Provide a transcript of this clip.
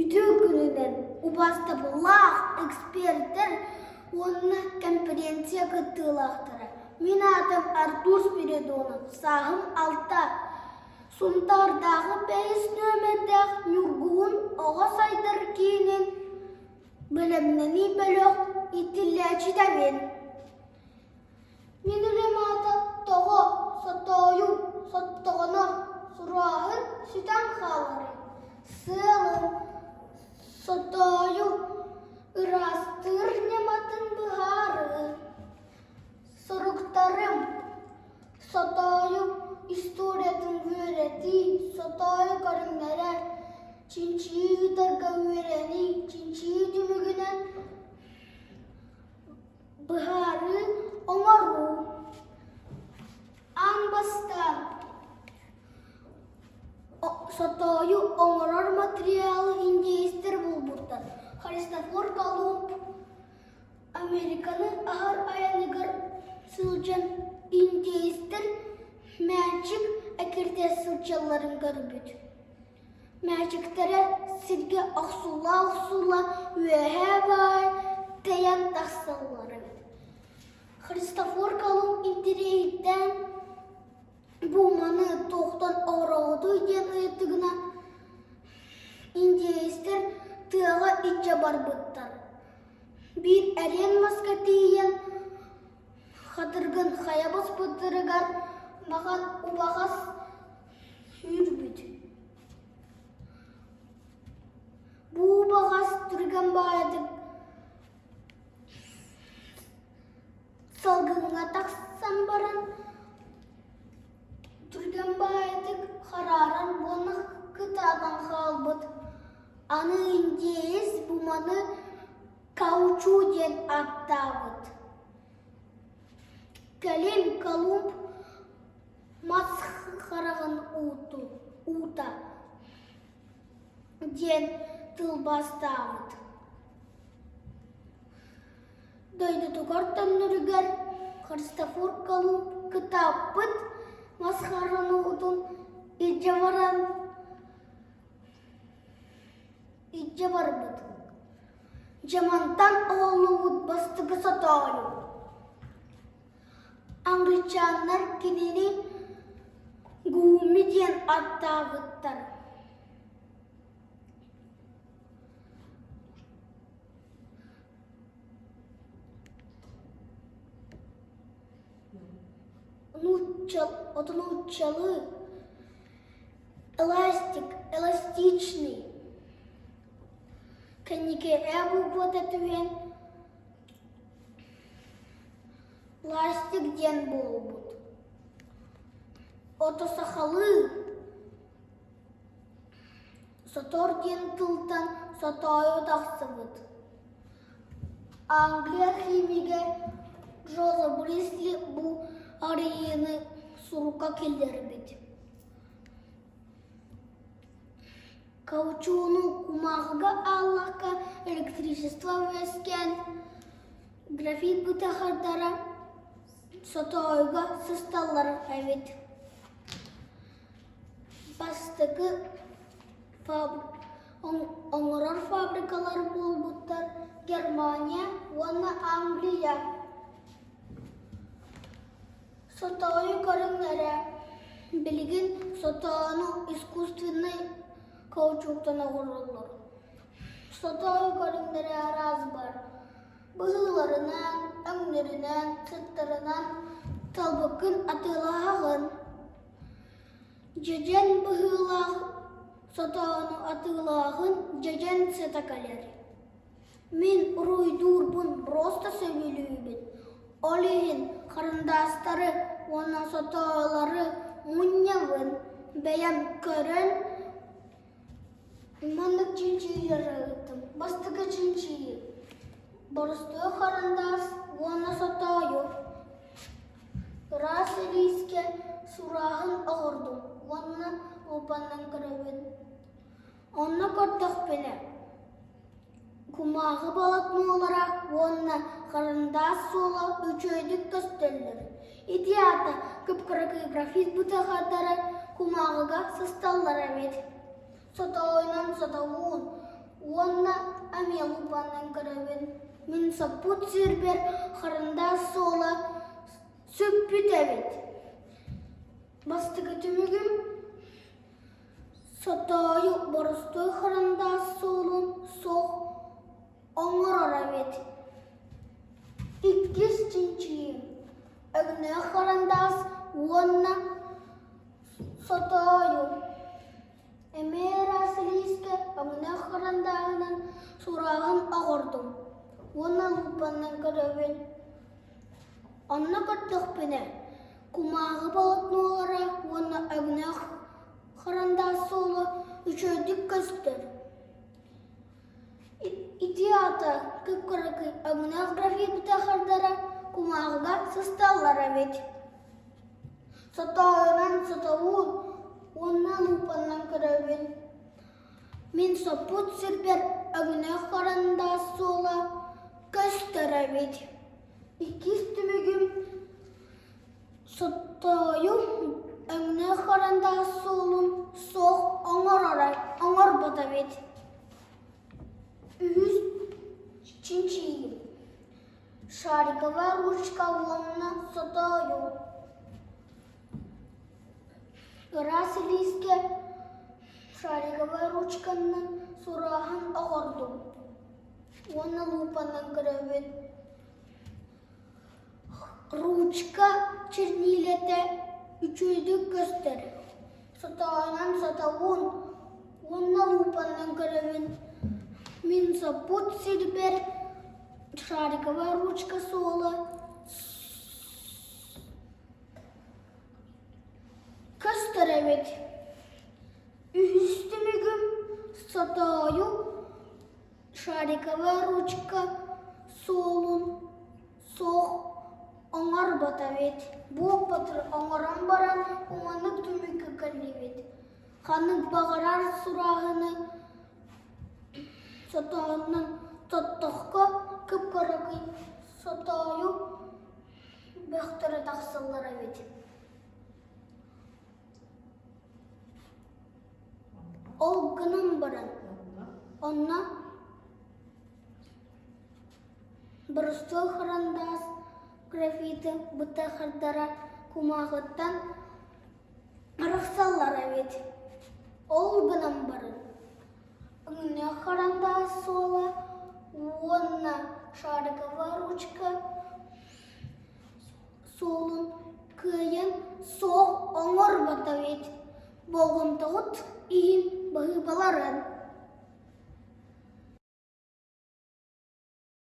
Үтүө күнүнэн убаастабыллаах экспертэр уонна конференция кыттыылаахтара. Мин аатым Артур Спиридонов, сааһым алта. Сунтаардааҕы бэһис нүөмэрдээх Ньургуһун оҕо сайдар киинин бэлэмнэнии бөлөх иитиллээччитэбин. Мин үлэм аата тоҕо, сотоойу, соттоҕуна, сурааһын сүтэн хааларый? Сыалым, сотоойу ыраастыыр ньыматын быһаарыы. Соруктарым, сотоойу историятын үөрэтии, сотоойу көрүҥнэрэ, чинчийии ыытарга үөрэнии, чинчийии түмүгүнэн Быһаарыы оҥоруу. Аан бастаан сотоойу оҥорор матырыйаалы индейстэр булбуттар. Христофор Колумб Американы аһар айаныгар сылдьан индейстэр мээчик экирдэ сылдьалларын көрбүт. Мээчиктэрэ сиргэ охсулла-охсулла үөһээ баай тэйэн тахсаллар эбит. Христофор Колумб интэриэһиргээн бу маны туохтан оҥороҕутуй диэн ыйыттыгына, индеецтэр тыаҕа илдьэ барбыттар. Биир эриэн маска тиийэн хатырыгын хайа баспыттарыгар маҕан убаҕас Сүүрбүт. Бу убаҕас түргэн баҕайытык салгыҥҥа тахсан баран түргэн баҕайытык харааран уонна кытаатан хаалбыт. Аны индеец бу маны каучу диэн ааттаабыт. Кэлин Колумб Мас хараҕын уута диэн тылбаастаабыт. Дойдутугар төннөрүгэр Христофор Колумб кытааппыт мас хараҕын уутун илдьэ баран илдьэ барбыт. Дьамантан оҕолуубут бастакы сотоойу. Англичаннар кинини Гуми диэн ааттаабыттар. Нууччалыы эластик, эластичный кэнники э буквата түһэн Пластик диэн буолбут. Ото сахалыы сотор диэн тылтан сотоойу тахсыбыт. Англия химигэ Джозеф Брисли бу арыйыыны сурукка киллэрбит. Каучугу кумааҕыга ааллахха электричество үөскээн Графит бытахардара сотоойуга сысталлар эбит. Бастакы оҥорор фабрикалар буолбуттар Германия уонна Англия. Сотоойу көрүҥнэрэ билигин сотоону искусственнай каучуктан оҥороллор. Сотоойу көрүҥнэрэ араас баар. Быһыыларынан, өҥнөрүнэн, сыттарынан талбыккын атыылаһаҕын. Дьэдьэн быһыылаах сотоону атыылааһын дьэдьэн сыта кэлэр. Мин уруйдуурбун просто сөбүлүүбүн. Ол иһин харындаастары уонна сотоолору мунньабын, бэйэм көрөн Маннык чинчийиилэри ыыттым. Бастакы чинчийии боростуой харандаас уонна сотоойу. Ыраас илиискэ сурааһын оҥордум уонна луупаннан көрөбүн. Онно көрдөхпүнэ, кумааҕы болотуналара уонна харандаас суола үчүгэйдик көстөллөр. Ити аата кып-кыракый графит бытахардара кумааҕыга сысталлар эбит. Сотоойунан сотоуун. эмиэ лупанан көрөбүн. Мин соппут сирбэр харандаас суола сүппүт эбит. Бастакы түмүгүм сотоойу боростуой харандаас суолун суох оҥорор эбит. Иккис чинчийиим өҥнөөх харандаас уонна сотоойу. Эмиэ ыраас илиискэ өҥнөөх харандааһынан сурааҕын оҕордум уонна лууппаннан көрөбүн. Онно көрдөхпүнэ, кумааҕы болотуналара уонна өҥнөөх харандаас суола үчүгэйдик көстөр. Ити аата кып-кыракый өҥнөөх графит хардара кумааҕыга сысталлар эбит. Сотоойунан сотолуун уонна луупанан көрөбүн. Мин соппут сирбэр өҥнөөх харандаас суола көстөр эбит. Иккис түмүгүм Соттоойум өҥнөөх харандаас суолун суох оҥороро оҥорбот эбит. Үһүс чинчийиим Шариковая ручка уонна сотоойу. Ыраас илиискэ шариковая ручканан сурааһын оҥордум уонна луупанан көрөбүн. Ручка чернилэтэ үчүгэйдик көстөр, сотоонон сотобун уонна луупанан көрөбүн. Мин соппут сирбэр шариковая ручка суола көстөр эбит. Үһүс түмүгүм сотоойу Шариковая ручка суолун суох оҥорбот эбит. Буолбатар оҥорон баран уҥаннык түмүккэ кэллибит. Ханнык баҕарар сурааһыны сотоонон тоттоххо кып-кыракый сотоойу бөхтөрө тахсаллар эбит. Ол гынан баран, онно боростуой харандаас графиты бытахардара кумааҕыттан арахсаллар эбит. Ол гынан баран, өҥнөөх харандаас суола уонна шариковая ручка суолун кыайан суох оҥорбот эбит. Болҕомтоҕут иһин баһыыбаларын.